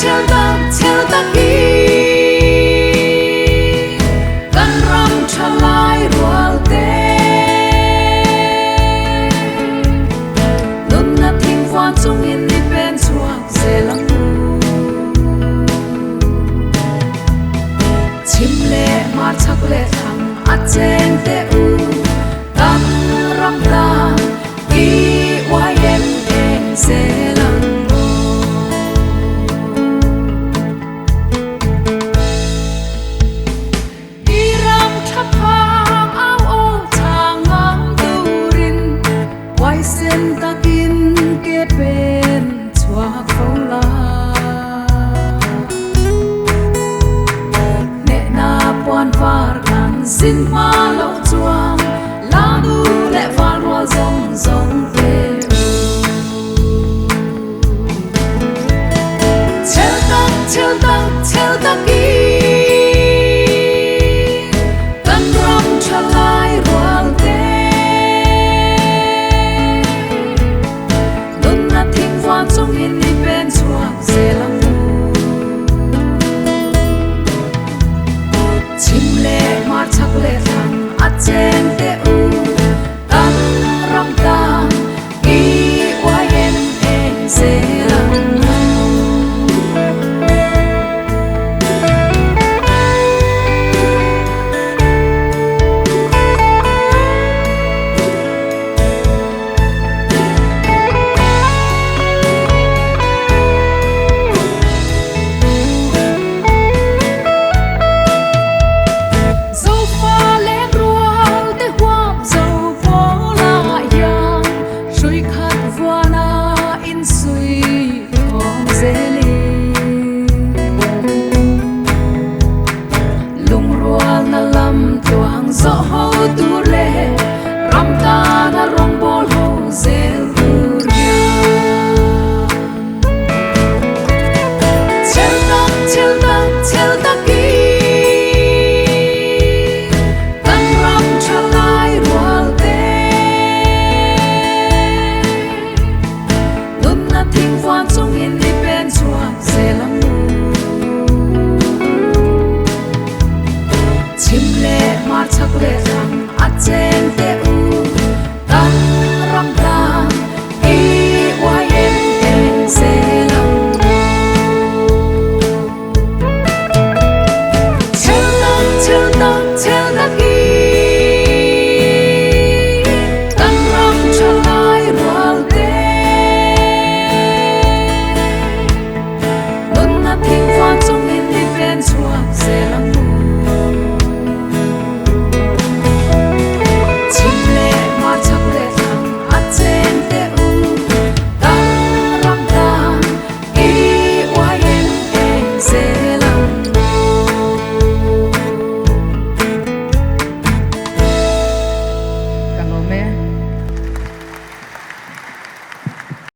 chhel tak chhel takin kan ram tha lai rual te. Nunna thingvuan chungin i pen chhuak zel ang u. Chhim leh hmar chhak leh thlang a cheng teh u. Kan ram tan i uai em em zel ang aw. I ram tha phang au aw chhang ngam turin huaisen takin ke pen chhuak fo la. Hnehna puan var kan zin hma loh chuan la nu leh val rual zawng zawng te u. Chhel tak, chhel tak, chhel takin kan ram tha lai rual te. Nunna thingvuan chungin i pen chhuak zel ang u. Chhim leh hmar chhak leh thlang a cheng teh u. Kan ram tan i uai em em zel ang u. Zofa leh rual te huap zo pawlah hian hrui khat vuana insui khawm zelin lungrualna lam tluang zawh ho tur leh ram tana rawngbâwl ho zel tur hian chhel tak chhel tak chhel takin kan ram tha lai rual te nunna thingvuan chungin.